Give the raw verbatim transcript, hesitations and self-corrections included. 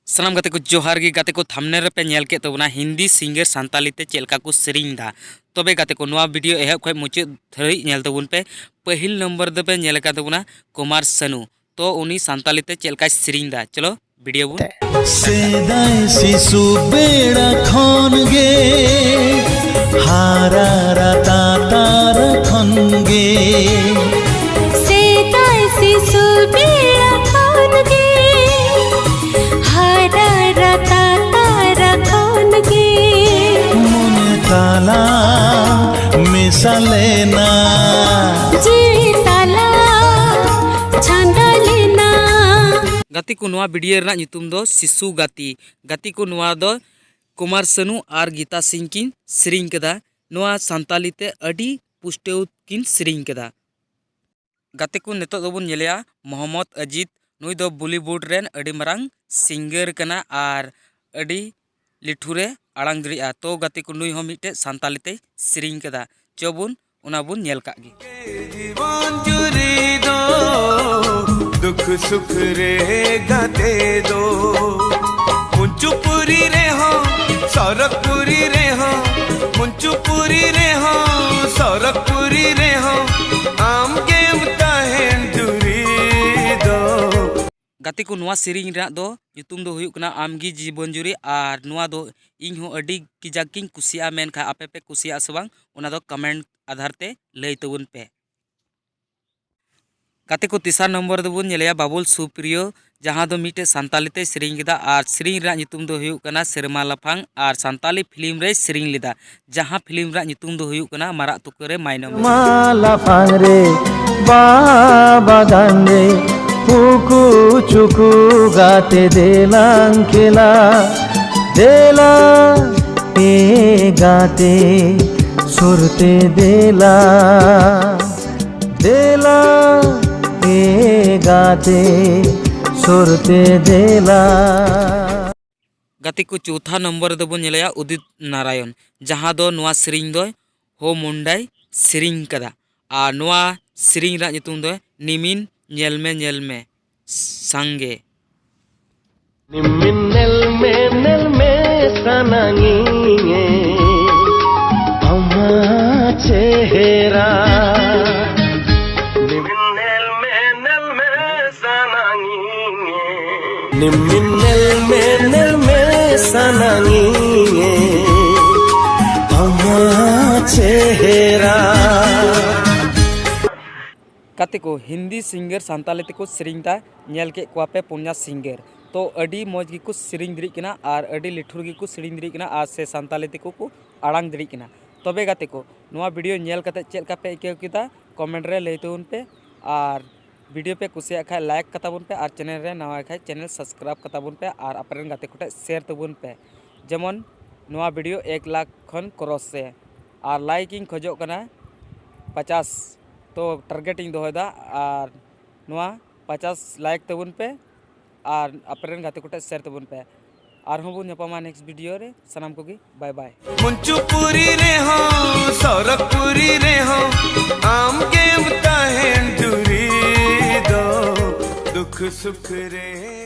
ᱥᱟᱱᱟᱢ ᱜᱟᱛᱮ ᱠᱚ ᱡᱚᱦᱟᱨ ᱜᱮ᱾ ᱜᱟᱛᱮ ᱠᱚ, ᱛᱷᱟᱢᱵᱱᱮᱞ ᱨᱮᱯᱮ ᱧᱮᱞ ᱠᱮᱫ ᱛᱟᱵᱚᱱᱟ ᱦᱤᱱᱫᱤ ᱥᱤᱝᱜᱟᱨ ᱥᱟᱱᱛᱟᱞᱤ ᱛᱮ ᱪᱮᱫ ᱞᱮᱠᱟ ᱠᱚ ᱥᱮᱨᱮᱧ ᱮᱫᱟ᱾ ᱛᱚᱵᱮ ᱜᱟᱛᱮ ᱠᱚ, ᱱᱚᱣᱟ ᱵᱷᱤᱰᱤᱭᱳ ᱮᱦᱚᱵ ᱠᱷᱚᱱ ᱢᱩᱪᱟᱹᱫ ᱫᱷᱟᱹᱨᱤᱡ ᱧᱮᱞ ᱛᱟᱵᱚᱱ ᱯᱮ᱾ ᱯᱟᱹᱦᱤᱞ ᱱᱚᱢᱵᱚᱨ ᱫᱚᱯᱮ ᱧᱮᱞ ᱟᱠᱟᱫ ᱛᱟᱵᱚᱱᱟ ᱠᱩᱢᱟᱨ ᱥᱟᱱᱩ᱾ ᱛᱚ ᱩᱱᱤ ᱥᱟᱱᱛᱟᱞᱤ ᱛᱮ ᱪᱮᱫ ᱞᱮᱠᱟᱭ ᱥᱮᱨᱮᱧ ᱮᱫᱟ, ᱪᱚᱞᱚ ᱵᱷᱤᱰᱤᱭᱳ ᱵᱚᱱ᱾ ᱥᱮᱫᱟᱭ ᱥᱤᱥᱩ ᱵᱮᱲᱟ ᱠᱷᱚᱱ ᱜᱮ ᱦᱟᱨᱟ ᱨᱟᱛᱟ ᱛᱟᱨ ᱠᱷᱚᱱ ᱜᱮ ᱥᱮᱫᱟᱭ ᱥᱤᱥᱩ ᱵᱮᱲᱟ ᱠᱷᱚᱱ ᱜᱮ ᱦᱟᱨᱟ ᱨᱟᱛᱟ ᱛᱟᱨᱟ ᱠᱷᱚᱱ ᱜᱮ ᱢᱚᱱᱮ ᱛᱟᱞᱟ ᱢᱮᱥᱟ ᱞᱮᱱᱟ ᱡᱤᱣᱤ ᱛᱟᱞᱟ ᱪᱷᱟᱸᱫᱟ ᱞᱮᱱᱟ᱾ ᱜᱟᱛᱮ ᱠᱚ, ᱱᱚᱣᱟ ᱵᱷᱤᱰᱤᱭᱳ ᱨᱮᱱᱟᱜ ᱧᱩᱛᱩᱢ ᱫᱚ ᱥᱤᱥᱩ ᱜᱟᱛᱮ᱾ ᱜᱟᱛᱮ ᱠᱚ, ᱱᱚᱣᱟ ᱫᱚ ᱠᱩᱢᱟᱨ ᱥᱟᱱᱩ ᱟᱨ ᱜᱤᱛᱟ ᱥᱤᱝ ᱠᱤᱱ ᱥᱮᱨᱮᱧ ᱠᱟᱫᱟ᱾ ᱱᱚᱣᱟ ᱥᱟᱱᱛᱟᱞᱤ ᱛᱮ ᱟᱹᱰᱤ ᱯᱩᱥᱴᱟᱹᱣ ᱠᱤᱱ ᱥᱮᱨᱮᱧ ᱠᱟᱫᱟ᱾ ᱜᱟᱛᱮ ᱠᱚ, ᱱᱤᱛᱚᱜ ᱫᱚᱵᱚᱱ ᱧᱮᱞᱮᱭᱟ ᱢᱚᱦᱚᱢᱢᱚᱫᱽ ᱟᱡᱤᱫ᱾ ᱱᱩᱭ ᱫᱚ ᱵᱚᱞᱤᱣᱩᱰ ᱨᱮᱱ ᱟᱹᱰᱤ ᱢᱟᱨᱟᱝ ᱥᱤᱝᱜᱟᱨ ᱠᱟᱱᱟ ᱟᱨ ᱟᱹᱰᱤ ᱞᱤᱴᱷᱩ ᱨᱮ ᱟᱲᱟᱝ ᱫᱟᱲᱮᱭᱟᱜᱼᱟ᱾ ᱛᱚ ᱜᱟᱛᱮ ᱠᱚ, ᱱᱩᱭ ᱦᱚᱸ ᱢᱤᱫᱴᱮᱡ ᱥᱟᱱᱛᱟᱞᱤ ᱛᱮᱭ ᱥᱮᱨᱮᱧ ᱠᱟᱫᱟ᱾ ᱪᱚ ᱵᱚᱱ ᱚᱱᱟ ᱵᱚᱱ ᱧᱮᱞ ᱠᱟᱜ ᱜᱮ᱾ ᱡᱤᱵᱚᱱ ᱡᱩᱨᱤ ᱫᱚ ᱫᱩᱠᱷ ᱥᱩᱠᱷ ᱨᱮ ᱜᱟᱛᱮ ᱫᱚ ᱯᱩᱧᱪᱩᱯᱩᱨᱤ ᱨᱮᱦᱚᱸ ᱥᱚᱨᱚᱜᱽᱯᱩᱨᱤ ᱨᱮᱦᱚᱸ ᱯᱩᱧᱪᱩᱯᱩᱨᱤ ᱨᱮᱦᱚᱸ ᱥᱚᱨᱚᱜᱽᱯᱩᱨᱤ ᱨᱮᱦᱚᱸ ᱟᱢ ᱜᱮᱢ ᱛᱟᱦᱮᱱ ᱡᱩᱨᱤ ᱫᱚ᱾ ᱜᱟᱛᱮ ᱠᱚ, ᱱᱚᱣᱟ ᱥᱮᱨᱮᱧ ᱨᱮᱱᱟᱜ ᱫᱚ ᱧᱩᱛᱩᱢ ᱫᱚ ᱦᱩᱭᱩᱜ ᱠᱟᱱᱟ ᱟᱢᱜᱮ ᱡᱤᱵᱚᱱ ᱡᱩᱨᱤ, ᱟᱨ ᱱᱚᱣᱟ ᱫᱚ ᱤᱧ ᱦᱚᱸ ᱟᱹᱰᱤ ᱠᱟᱡᱟᱠ ᱜᱤᱧ ᱠᱩᱥᱤᱭᱟᱜᱼᱟ᱾ ᱢᱮᱱᱠᱷᱟᱱ ᱟᱯᱮ ᱯᱮ ᱠᱩᱥᱤᱭᱟᱜᱼᱟ ᱥᱮ ᱵᱟᱝ, ᱚᱱᱟ ᱫᱚ ᱠᱚᱢᱮᱱᱴ ᱟᱫᱷᱟᱨ ᱛᱮ ᱞᱟᱹᱭ ᱛᱟᱵᱚᱱ ᱯᱮ᱾ ᱜᱟᱛᱮ ᱠᱚ, ᱛᱮᱥᱟᱨ ᱱᱚᱢᱵᱚᱨ ᱨᱮᱫᱚ ᱵᱚᱱ ᱧᱮᱞᱮᱭᱟ ᱵᱟᱵᱩᱞ ᱥᱩᱯᱨᱤᱭᱚ, ᱡᱟᱦᱟᱸ ᱫᱚ ᱢᱤᱫᱴᱮᱡ ᱥᱟᱱᱛᱟᱞᱤ ᱛᱮᱭ ᱥᱮᱨᱮᱧ ᱠᱮᱫᱟ ᱟᱨ ᱥᱮᱨᱮᱧ ᱨᱮᱱᱟᱜ ᱧᱩᱛᱩᱢ ᱫᱚ ᱦᱩᱭᱩᱜ ᱠᱟᱱᱟ ᱥᱮᱨᱢᱟ ᱞᱟᱯᱷᱟᱝ, ᱟᱨ ᱥᱟᱱᱛᱟᱞᱤ ᱯᱷᱤᱞᱢ ᱨᱮᱭ ᱥᱮᱨᱮᱧ ᱞᱮᱫᱟ, ᱡᱟᱦᱟᱸ ᱯᱷᱤᱞᱢ ᱨᱮᱱᱟᱜ ᱧᱩᱛᱩᱢ ᱫᱚ ᱦᱩᱭᱩᱜ ᱠᱟᱱᱟ ᱢᱟᱨᱟᱜ ᱛᱩᱠᱟᱹ ᱨᱮ ᱢᱟᱭᱱᱚᱢ ᱨᱮ᱾ ᱢᱟ ᱞᱟᱯᱷᱟᱝ ᱨᱮ ᱵᱟᱵᱟ ᱜᱟᱱ ᱨᱮ ᱩᱠᱩ ᱪᱩᱠᱩ ᱜᱟᱛᱮ ᱫᱮᱞᱟᱝ ᱠᱷᱮᱞᱟ ᱫᱮᱞᱟ ᱮ ᱜᱟᱛᱮ ᱥᱩᱨᱛᱮ ᱫᱮᱞᱟ ᱫᱮᱞᱟ ᱮ ᱜᱟᱛᱮ ᱥᱩᱨᱛᱮ ᱫᱮᱞᱟ᱾ ᱜᱟᱛᱮ ᱠᱚ, ᱪᱳᱛᱷᱟ ᱱᱚᱢᱵᱚᱨ ᱨᱮᱫᱚ ᱵᱚᱱ ᱧᱮᱞᱮᱭᱟ ᱩᱫᱤᱛ ᱱᱟᱨᱟᱭᱚᱱ, ᱡᱟᱦᱟᱸ ᱫᱚ ᱱᱚᱣᱟ ᱥᱮᱨᱮᱧ ᱫᱚ ᱦᱳ ᱢᱩᱱᱰᱟᱭ ᱥᱮᱨᱮᱧ ᱠᱟᱫᱟ᱾ ᱟᱨ ᱱᱚᱣᱟ ᱥᱮᱨᱮᱧ ᱨᱮᱱᱟᱜ ᱧᱩᱛᱩᱢ ᱫᱚ ᱱᱤᱢᱤᱱ ᱧᱮᱞ ᱢᱮ ᱧᱮᱞ ᱢᱮ ᱥᱟᱸᱜᱮ᱾ ᱢᱤᱱᱮᱞ ᱢᱮ ᱱᱮᱞ ᱢᱮ ᱥᱟᱱᱟᱝᱤᱧᱮ ᱟᱢᱟ ᱪᱮᱦᱨᱟ᱾ ᱢᱤᱱᱮᱞ ᱢᱮ ᱱᱮᱞ ᱢᱮ ᱥᱟᱱᱟᱝᱤᱧᱮ᱾ ᱢᱤᱱᱮᱞ ᱢᱮ ᱱᱮᱞ ᱢᱮ ᱥᱟᱱᱟᱝᱤᱧᱮ ᱟᱢᱟ ᱪᱮᱦᱨᱟ᱾ ᱜᱟᱛᱮ ᱠᱚ, ᱦᱤᱱᱫᱤ ᱥᱤᱝᱜᱟᱨ ᱥᱟᱱᱛᱟᱞᱤ ᱛᱮᱠᱚ ᱥᱮᱨᱮᱧ ᱫᱟ, ᱧᱮᱞ ᱠᱮᱫ ᱠᱚᱣᱟ ᱯᱮ ᱯᱩᱱᱭᱟ ᱥᱤᱝᱜᱟᱨ᱾ ᱛᱚ ᱟᱹᱰᱤ ᱢᱚᱡᱽ ᱜᱮᱠᱚ ᱥᱮᱨᱮᱧ ᱫᱟᱲᱮᱭᱟᱜ ᱠᱟᱱᱟ ᱟᱨ ᱟᱹᱰᱤ ᱞᱤᱴᱷᱩᱨ ᱜᱮᱠᱚ ᱥᱮᱨᱮᱧ ᱫᱟᱲᱮᱭᱟᱜ ᱠᱟᱱᱟ ᱟᱨ ᱥᱮ ᱥᱟᱱᱛᱟᱞᱤ ᱛᱮᱠᱚ ᱠᱚ ᱟᱲᱟᱝ ᱫᱟᱲᱮᱭᱟᱜ ᱠᱟᱱᱟ᱾ ᱛᱚᱵᱮ ᱜᱟᱛᱮ ᱠᱚ, ᱱᱚᱣᱟ ᱵᱷᱤᱰᱤᱭᱳ ᱧᱮᱞ ᱠᱟᱛᱮ ᱪᱮᱫ ᱞᱮᱠᱟ ᱯᱮ ᱟᱹᱭᱠᱟᱹᱣ ᱠᱮᱫᱟ, ᱠᱚᱢᱮᱱᱴ ᱨᱮ ᱞᱟᱹᱭ ᱛᱟᱵᱚᱱ ᱯᱮ᱾ ᱟᱨ ᱵᱷᱤᱰᱤᱭᱳ ᱯᱮ ᱠᱩᱥᱤᱭᱟᱜ ᱠᱷᱟᱡ ᱞᱟᱭᱤᱠ ᱠᱟᱛᱟ ᱵᱚᱱ ᱯᱮ, ᱟᱨ ᱪᱮᱱᱮᱞ ᱨᱮ ᱱᱟᱣᱟ ᱠᱷᱟᱡ ᱪᱮᱱᱮᱞ ᱥᱟᱵᱥᱠᱨᱟᱭᱤᱵ ᱠᱟᱛᱟ ᱵᱚᱱ ᱯᱮ, ᱟᱨ ᱟᱯᱮ ᱨᱮᱱ ᱜᱟᱛᱮ ᱠᱚᱴᱷᱮᱡ ᱥᱮᱭᱟᱨ ᱛᱟᱵᱚᱱ ᱯᱮ, ᱡᱮᱢᱚᱱ ᱱᱚᱣᱟ ᱵᱷᱤᱰᱤᱭᱳ ᱮᱠ ᱞᱟᱠᱷ ᱠᱷᱚᱱ ᱠᱨᱚᱥ ᱥᱮ᱾ ᱟᱨ ᱞᱟᱭᱤᱠ ᱤᱧ ᱠᱷᱚᱡᱚᱜ ᱠᱟᱱᱟ ᱯᱟᱪᱟᱥ, ᱛᱚ ᱴᱟᱨᱜᱮᱴ ᱤᱧ ᱫᱚᱦᱚᱭᱮᱫᱟ᱾ ᱟᱨ ᱱᱚᱣᱟ ᱯᱟᱪᱟᱥ ᱞᱟᱭᱤᱠ ᱛᱟᱵᱚᱱ ᱯᱮ ᱟᱨ ᱟᱯᱮ ᱨᱮᱱ ᱜᱟᱛᱮ ᱠᱚᱴᱷᱮᱡ ᱥᱮᱭᱟᱨ ᱛᱟᱵᱚᱱ ᱯᱮ᱾ ᱟᱨᱦᱚᱸ ᱵᱚᱱ ᱧᱟᱯᱟᱢᱟ ᱱᱮᱠᱥᱴ ᱵᱷᱤᱰᱤᱭᱳ ᱨᱮ᱾ ᱥᱟᱱᱟᱢ ᱠᱚᱜᱮ ᱵᱟᱭ ᱵᱟᱭ᱾ ᱢᱩᱧᱪᱩᱯᱩᱨᱤ ᱨᱮᱦᱚᱸ, ᱥᱚᱨᱚᱜᱽᱯᱩᱨᱤ ᱨᱮᱦᱚᱸ, ᱟᱢ ᱜᱮᱢ ᱛᱟᱦᱮᱱ ᱡᱩᱨᱤ ᱫᱚ ᱫᱩᱠᱷ ᱥᱩᱠᱷ ᱨᱮ᱾